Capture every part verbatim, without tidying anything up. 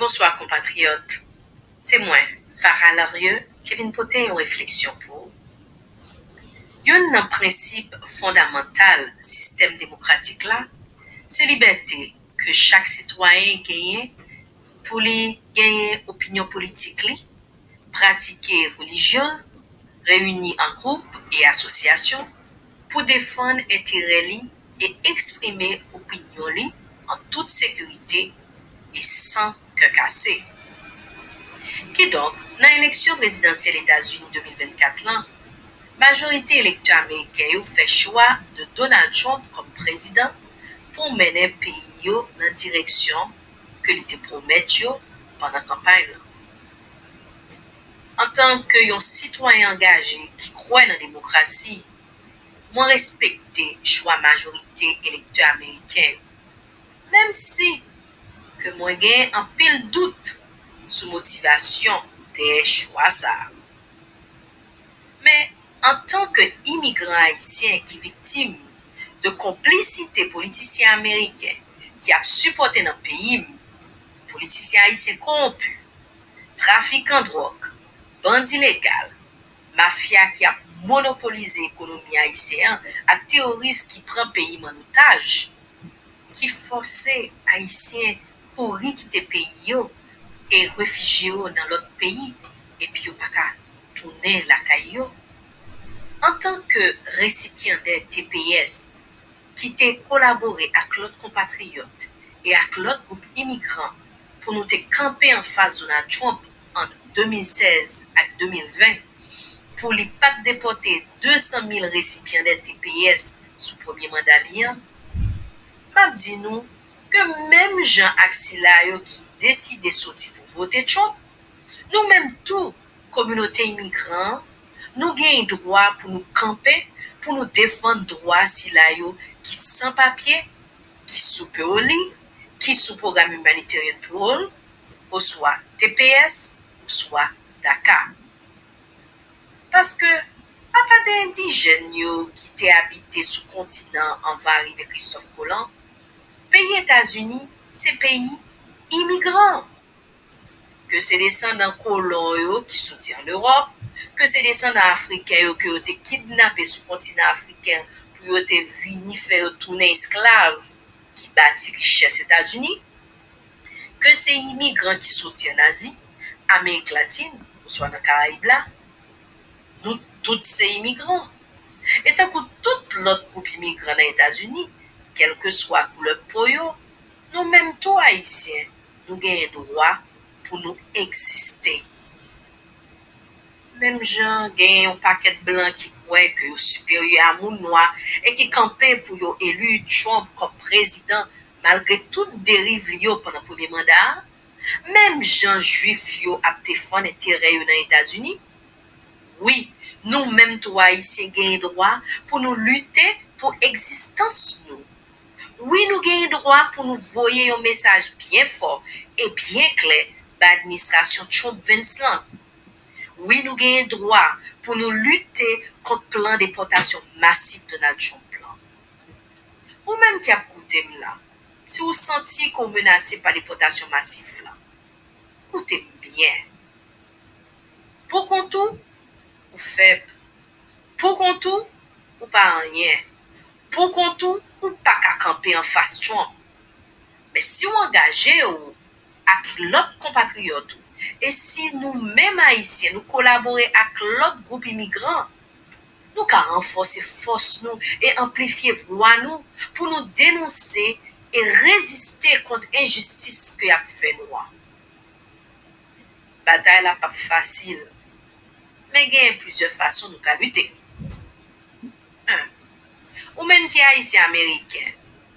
Bonswa konpatriyòt. Se mwen, Farah Larieux, ki vin pote yon refleksyon pou ou. Youn nan prensip fondamantal sistèm demokratik la, se libète ke chak sitwayen genyen pou li genyen opinyon politik li, pratike relijyon l, reyini an gwoup e asosyasyon pou defann enterè li e eksprime opinyon li an tout sekirite e san kè kase. Kidonk, nan eleksyon prezidansyèl Etazini de mil vennkat lan, majorite elektè ameriken yo fè chwa de Donald Trump kòm prezidan pou mennen peyi yo nan direksyon ke li te pwomèt yo pandan kanpay lan. Antanke yon sitwayen angaje ki kwè nan demokrasi, mwen respekte chwa majorite elektè ameriken yo, menm si ke mwen gen anpil dout sou motivasyon dèyè chwa sa a. Men, antanke imigran ayisyen ki viktim de konplisite politisyen ameriken ki ap sipòte nan peyi m, politisyen ayisyen kowonpi, trafikan dwòg, bandi legal, mafya ki ap monopolize ekonomi ayisyen an ak teworis ki pran peyi m an otaj, ki fòse Ayisyen kouri kite peyi yo e refijye yo nan lòt peyi, epi yo pa ka tounen lakay yo. Antanke resipyandè T P S ki te kolabore ak lòt konpatriyòt e ak lòt gwoup imigran pou nou te kanpe anfas Donald Trump ant de mil sèz ak de mil ven pou li pa t depòte de san mil resipyandè T P S sou premye manda li an, m ap di nou ke menm jan ak sila yo ki deside soti pou vote Trump, nou menm tou, kominote imigran an, nou genyen dwa pou nou kanpe, pou nou defann dwa sila yo ki san papye, ki sou P O L I, ki sou pwogram Humanitarian Parole, oswa T P S, oswa DACA. Paske, apa de endijèn yo ki te abite sou kontinan anvan arive Kristòf Kolon, peyi Etazini se peyi imigran. Ke se desandan kolon yo ki soti ann Ewòp, ke se desandan Afriken yo ke yo te kidnape sou kontinan afriken pou yo te vini fè yo tounen esklav ki bati richès Etazini, ke se imigran ki soti ann Azi, Amerik Latin, oswa nan Karayib la, nou tout se imigran. E tankou tout lòt gwoup imigran nan Etazini, kèlkeswa koulè po yo, nou menm tou Ayisyen, nou genyen dwa pou nou egziste. Menm jan genyen yon pakèt blan ki kwè ke yo siperyè a moun nwa e ki kanpe pou yo eli Trump kòm prezidan malgre tout deriv li yo pandan premye manda a, menm jan Jwif yo ap defann enterè yo nan Etazini, wi, nou menm tou Ayisyen genyen dwa pou nou lite pou egzistans nou. Wi, nou genyen dwa pou nou voye yon mesaj byen fò e byen klè bay administrasyon Trump-Vance lan. Wi, nou genyen dwa pou nou lite kont plan depòtasyon masif Donald Trump lan. Ou menm ki ap koute m la, si w santi ke w menase pa depòtasyon masif lan, koute m byen. Poukont ou, ou fèb. Poukont ou, ou pa anyen. Poukont ou, ou pa ka kanpe anfas Trump. Men si w angaje w ak lòt konpatriyòt ou, e si nou menm Ayisyen nou kolabore ak lòt gwoup imigran, nou ka ranfòse fòs nou e anplifye vwa nou pou nou denonse e reziste kont enjistis ke y ap fè nou an. Batay la p ap fasil, men genyen plizyè fason nou ka lite. En, ou menm ki Ayisyen Ameriken,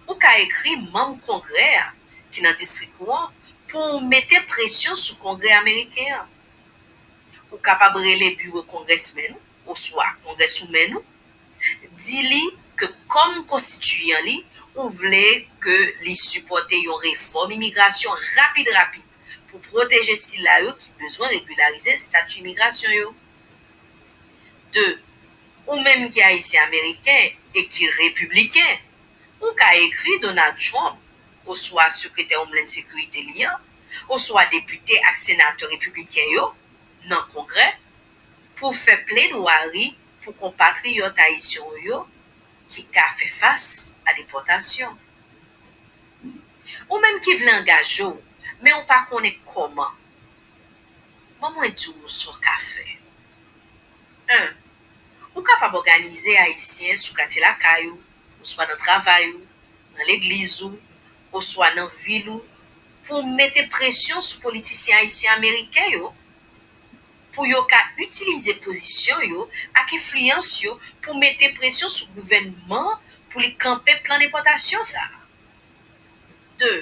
ou ka ekri manm Kongrè a ki nan distrik ou an pou w mete presyon sou Kongrè ameriken an. Ou kapab rele biwo kongrèsmèn ou oswa kongrèswoumèn ou, di li ke kòm konstitiyan li, ou vle ke li sipòte yon refòm imigrasyon rapid rapid pou pwoteje sila yo ki bezwen regilarize estati imigrasyon yo. De, ou menm ki Ayisyen Ameriken e ki Repibliken, ou ka ekri Donald Trump oswa Sekretè Homeland Security li an oswa depite ak senatè repibliken yo nan Kongrè pou fè pledwari pou konpatriyòt ayisyen w yo ki ka fè fas a depòtasyon. Ou menm ki vle angaje w, men ou pa konnen kòman, ban mwen di w sa w ka fè. En, ou kapab òganize Ayisyen sou katye lakay ou, oswa nan travay ou, nan legliz ou, oswa nan vil ou, pou w mete presyon sou politisyen ayisyen ameriken yo, pou yo ka itilize pozisyon yo ak enfliyans yo pou mete presyon sou gouvènman an pou li kanpe plan depòtasyon sa a. De,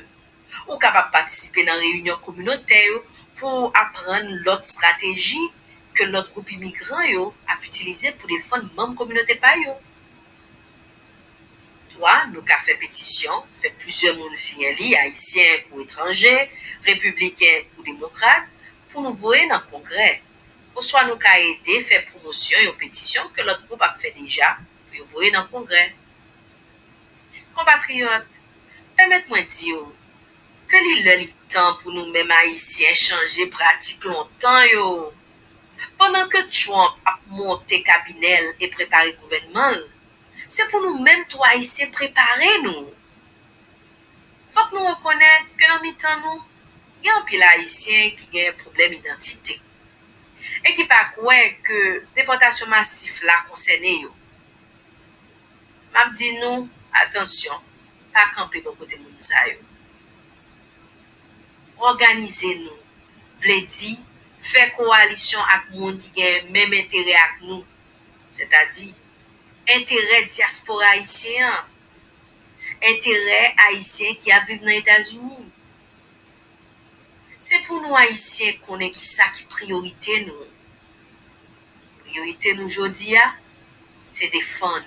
ou kapab patisipe nan reyinyon kominotè yo pou w aprann lòt estrateji ke lòt gwoup imigran yo ap itilize pou defann manm kominote pa yo. Twa, nou ka fè petisyon, fè plizyè moun siyen li, Ayisyen kou etranje, Repibliken kou Demokrat, pou nou voye nan Kongrè. Oswa nou ka ede fè pwomosyon yon petisyon ke lòt gwoup ap fè deja pou yo voye nan Kongrè. Konpatriyòt, pèmèt mwen di w ke li lè li tan pou nou menm Ayisyen chanje pratik lontan yo. Pandan ke Trump ap monte kabinè l e prepare gouvènman l, se pou nou menm tou Ayisyen prepare nou. Fòk nou rekonèt ke nan mitan nou, gen anpil Ayisyen ki gen pwoblèm idantite e ki pa kwè ke depòtasyon masif la konsène yo. M ap di nou, atansyon, pa kanpe bò kote moun sa yo. Òganize nou vle di fè kowalisyon ak moun ki gen menm enterè ak nou, sètadi enterè dyaspora ayisyen an, enterè Ayisyen ki ap viv nan Etazini. Se pou nou Ayisyen konnen kisa ki priyorite nou. Priyorite nou jodi a, se defann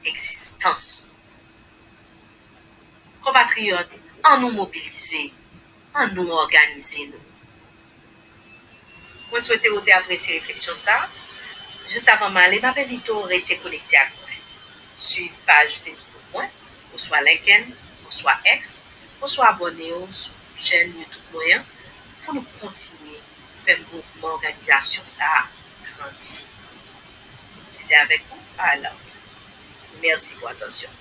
egzistans nou. Konpatriyòt, ann nou mobilize, ann nou òganize nou. Mwen swete ou te apresye refleksyon sa a. Jis avan m ale, m ap envite w rete konekte ak mwen. Swiv paj Facebook mwen, oswa LinkedIn, oswa X, oswa abòne w sou chèn YouTube mwen an pou nou kontinye fè mouvman òganizasyon sa a grandi. Se te avèk ou, Farah Love. Mèsi pou atansyon.